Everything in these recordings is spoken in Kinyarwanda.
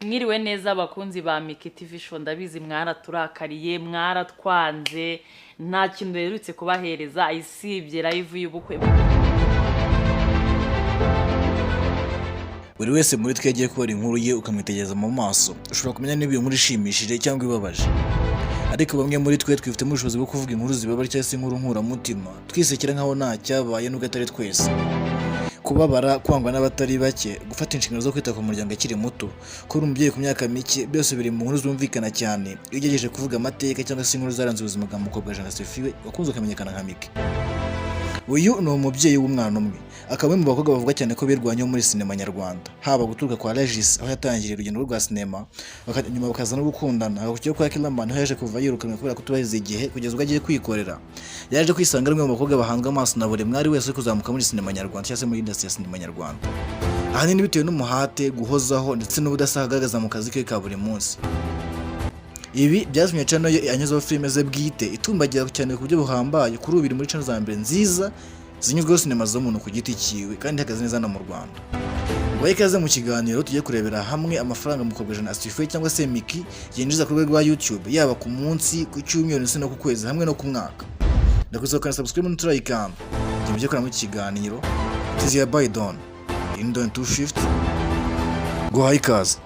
Mwiriwe neza abakunzi ba Miki TV Show. Ndabizi mwaraturakariye, mwaratwanze, nta kintu duherutse kubahereza isibye live y'ubukwe. Buri wese muri twe yagiye kubara inkuru ye, ukamwitegereza mu maso, ushobora kumenya niba iyo nkuru ishimishije cyangwa ibabaje. Ariko bamwe muri twe twifitemo ubushobozi bwo kuvuga inkuru zibabaje cyangwa se inkuru nkuramutima, twisekera nkaho nta cyabaye, nubwo atari twese. Kubabara, kwangwa n'abatari bake, gufata inshingano zo kwita ku muryango akiri muto, kuba umubyeyi ku myaka mike, byose biri mu nkuru zumvikana cyane iyo ugerageje kuvuga amateka cyangwa se inkuru zaranze ubuzima bwa Mukobwajana Asifiwe, wakunze akamenyekana nka Micky. Uyu ni umubyeyi w'umwana umwe, akaba umwe mu bakobwa bavuga cyane ko birwanyeho muri sinema nyarwanda, haba guturuka kwa Regis aho yatangiriye urugendo rwa sinema, nyuma bakaza no gukundana, agakurikiyeho kwa Killaman aho yaje kuva yirukanwe kubera kutubahiriza igihe, kugeza ubwo agiye kwikorera. Yaje kwisanga ari umwe mu bakobwa bahanzwe amaso na buri mwari wese uri kuzamuka muri sinema nyarwanda cyangwa se muri industry ya sinema nyarwanda, ahanini bitewe n'umuhate, guhozaho ndetse n'ubudasa agaragaza mu kazi ke ka buri munsi. Ibi byatumye channel ye anyuzaho filime ze bwite itumbagira cyane ku buryo buhambaye. Kuri ubu iri muri channel za mbere nziza zinyuzweho sinema z'umuntu ku giti cyiwe kandi ihagaze neza no mu Rwanda. Nguhaye ikaze mu kiganiro tugiye kurebera hamwe amafaranga Mukobwajana Asifiwe cyangwa se Micky yinjiza ku rwego rwa YouTube, yaba ku munsi, ku cyumweru ndetse no ku kwezi hamwe no ku mwaka. Ndagusaba gukanda subscribe n'uturayikanda igihe mugiye kureba muri iki kiganiro. Tiziya Baydon Indon 250, nguhaye ikaze.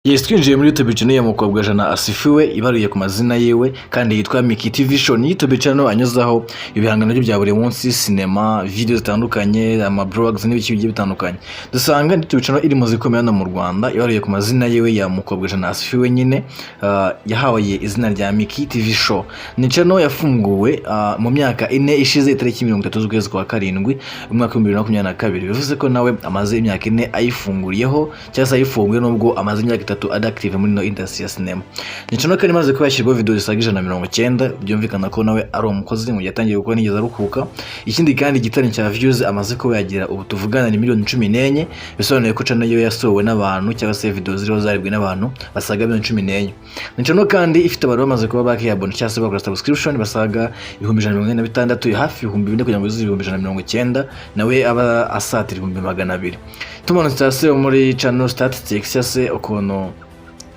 Yes, twinjiye muri YouTube channel ya Mukobwajana Asifiwe, ibaruye ku mazina yiwe kandi yitwa Micky TV Show. Ni YouTube channel anyuzaho ibihangano bye bya buri munsi, sinema, video zitandukanye, ama blogs n'ibiki bigiye bitandukanye. Dusanga YouTube channel iri mu zikomeye hano mu Rwanda, ibaruye ku mazina yiwe ya Mukobwajana Asifiwe nyine, yahawe izina rya Micky TV Show. Ni channel yafunguwe mu myaka 4 ishize, itariki 30 z'ukwezi kwa karindwi umwaka wa 2022. Bivuze ko nawe amaze imyaka 4 ayifunguriyeho cyangwa se ayifunguye, nubwo amaze imyaka 3 ari active muri no industry ya cinema. Ni channel kandi imaze kuba yashyirwaho video zisaga 190. Byumvikana ko nawe ari umukozi, mu gihe yatangiye gukora nigeze aruhuka. Ikindi kandi, igitari cya views amaze kuba yagira ubu tuvugana ni miliyoni 14, bisobanuye ko channel yo yasohowe n'abantu cyangwa se video ziriho zarebwe n'abantu basaga miliyoni 14. Ni channel kandi ifite abantu bamaze kuba bakiyabona cyangwa se bakora subscription basaga 146,000, hafi 4000, kugira ngo yuzuze 190,000, nawe aba asatira 200,000. Tumanutse hasi muri channel statistics cyangwa se ukuntu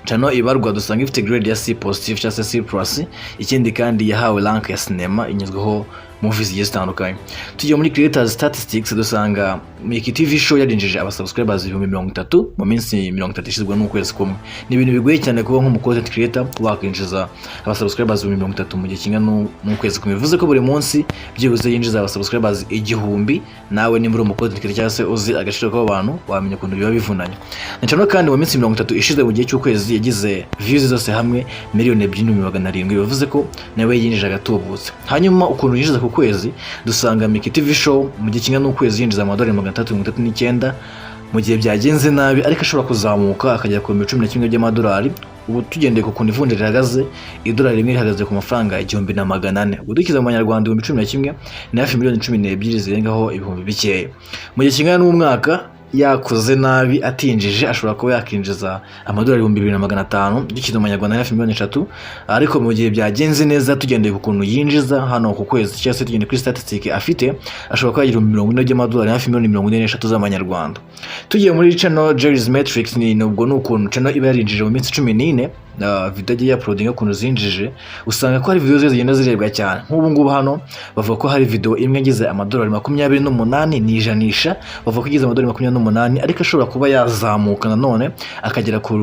channel ibarwa, dusanga ifite grade ya C positive cyangwa se C plus. Ikindi kandi, yahawe rank ya sinema inyuzweho movies zigiye zitandukanye. Tugiye muri creators statistics, dusanga Micky TV Show yarinjije aba subscribers 30,000 mu minsi 30 ishyizwe n'ukwezi kumwe. Ni ibintu bigoye cyane kuba nk'umu content creator wakwinjiza aba subscribers 30,000 mu gihe kingana n'ukwezi kumwe. Bivuze ko buri munsi byibuze yinjiza aba subscribers 1000. Nawe nimba uri umu content creator cyangwa se uzi agaciro k'abo bantu, wamenya ukuntu biba bivunanye. Ni channel kandi mu minsi 30 ishize, mu gihe cy'ukwezi, yagize views zose hamwe 2,700,000. Bivuze ko nawe yinjije agatubutse. Hanyuma ukuntu yinjiza ku kwezi, dusanga Micky TV Show mu gihe kingana n'ukwezi yinjiza amadolari 639 mu gihe byagenze nabi, ariko ashobora kuzamuka akagera ku 11,000 by'amadolari. Ubu tugendeye ku kuntu ivunja rihagaze, idolari rimwe rihagaze ku mafaranga 1400. Ubwo dukize mu manyarwanda, 11,000 ni hafi miliyoni 12 zirengaho ibihumbi bikeya. Mu gihe kingana n'umwaka, yakoze nabi atinjije, ashobora kuba yakinjiza amadolari 2500. Dukize mu manyarwanda hafi miliyoni 3. Ariko mu gihe byagenze neza, tugendeye ku kuntu yinjiza hano ku kwezi cyangwa se tugendeye kuri statistic afite, ashobora kuba yagira 40,000 by'amadolari, hafi miliyoni 43 z'amanyarwanda. Tugiye muri channel Jerry's Metrics, ni ubwo ni ukuntu channel iba yarinjije mu minsi 14, video agiye uploading, ukuntu zinjije, usanga ko hari video zigenda zirebwa cyane. Nk'ubu ngubu hano bavuga ko hari video imwe igize amadolari 28, ni ijanisha, bavuga ko igize amadolari 28, ariko ashobora kuba yazamuka nanone akagera ku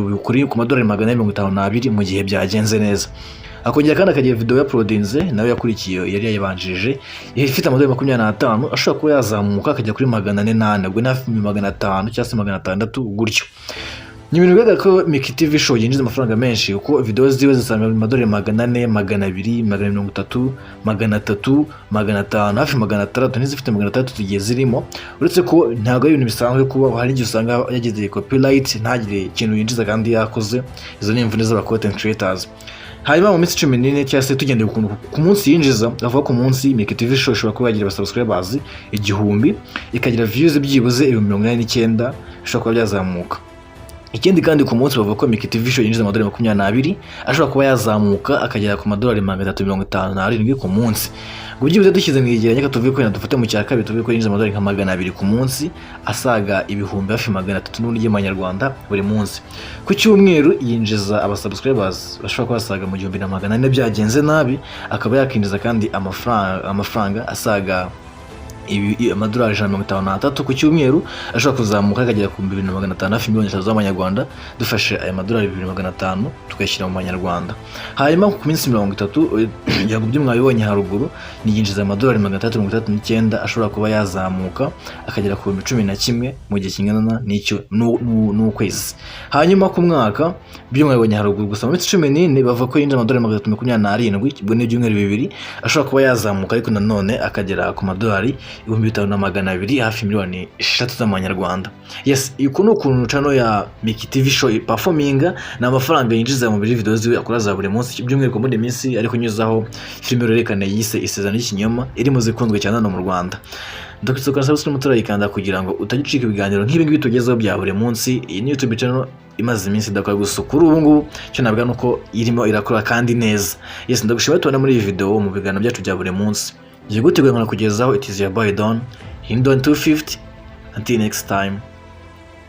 madolari 452 mu gihe byagenze neza. Akongera kandi akagira video yaprodinze nawe yakurikiye yari yayibanjirije ifite amadolari 25, ashobora kuba yazamuka akajya kuri 404, ubwo ni hafi 500 cyangwa se 600 gutyo. Ni ibintu bigaragara ko Micky TV Show yinjiza amafaranga menshi, kuko video ziwe zisanga amadolari 400, 200, 130, 300, 500, hafi 600, n'izifite 600 tugiye zirimo. Uretse ko ntabwo ari ibintu bisanzwe kuba hari igihe usanga yagize copyright ntagire ikintu yinjiza kandi yakoze. Izo ni imvune z'aba content creators. Hanyuma mu minsi 14 cyangwa se tugendeye ukuntu ku munsi yinjiza, avuga ku munsi Micky TV Show ishobora kuba yagira subscribers 1000, ikagira views byibuze 89,000, bishobora kuba byazamuka. Ikindi kandi, ku munsi bavuga ko Micky TV Show yinjiza amadolari 22, ashobora kuba yazamuka akagera ku madolari 357 ku munsi. Ngo byibuze dushyize mu igereranya, reka tuvuge ko wenda dufate mu cya kabiri, tuvuge ko yinjiza amadolari nka 200 ku munsi, asaga ibihumbi hafi 300 n'ubundi y'amanyarwanda buri munsi. Ku cyumweru yinjiza abasubscribers bashobora kuba basaga mu 1400, byagenze nabi akaba yakinjiza kandi amafaranga asaga amadolari 153 ku cyumweru, ashobora kuzamuka akagera ku 2500, hafi miliyoni 3 z'amanyarwanda, dufashe aya madolari 2500 tukayashyira mu manyarwanda. Hanyuma ku minsi 30, kugira ngo ibyo mwabibonye haruguru, niyinjiza amadolari 669, ashobora kuba yazamuka akagera ku 11,000 mu gihe kingana n'icyo n'ukwezi. Hanyuma ku mwaka, ibyo mwabibonye haruguru, gusa mu minsi 14 bavuga ko yinjiza amadolari 327, ubwo ni ibyumweru 2, ashobora kuba yazamuka ariko nanone akagera ku madolari 5200, hafi miliyoni 3 z'amanyarwanda. Yes, uku ni ukuntu channel ya Micky TV Show performinga, ni amafaranga yinjiza mu video ziwe akora za buri munsi, by'umwihariko muri iyi minsi ari kunyuzaho filime yerekana yise Isezerano ry'Ikinyoma, iri mu zikunzwe cyane hano mu Rwanda. Ndakwisukana subscribe turayikanda kugira ngo utajya ucika ibiganiro nk'ibi ngibi tugezeho bya buri munsi. Iyi ni YouTube channel imaze iminsi idakora, gusa kuri ubu ngubu icyo navuga ni uko irimo irakora kandi neza. Yes, ndagushimira tubona muri iyi video mu biganiro byacu bya buri munsi. Ngiye gutegura nkanakugezaho. It is your boy Don Hindon 250. Until next time,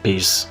peace.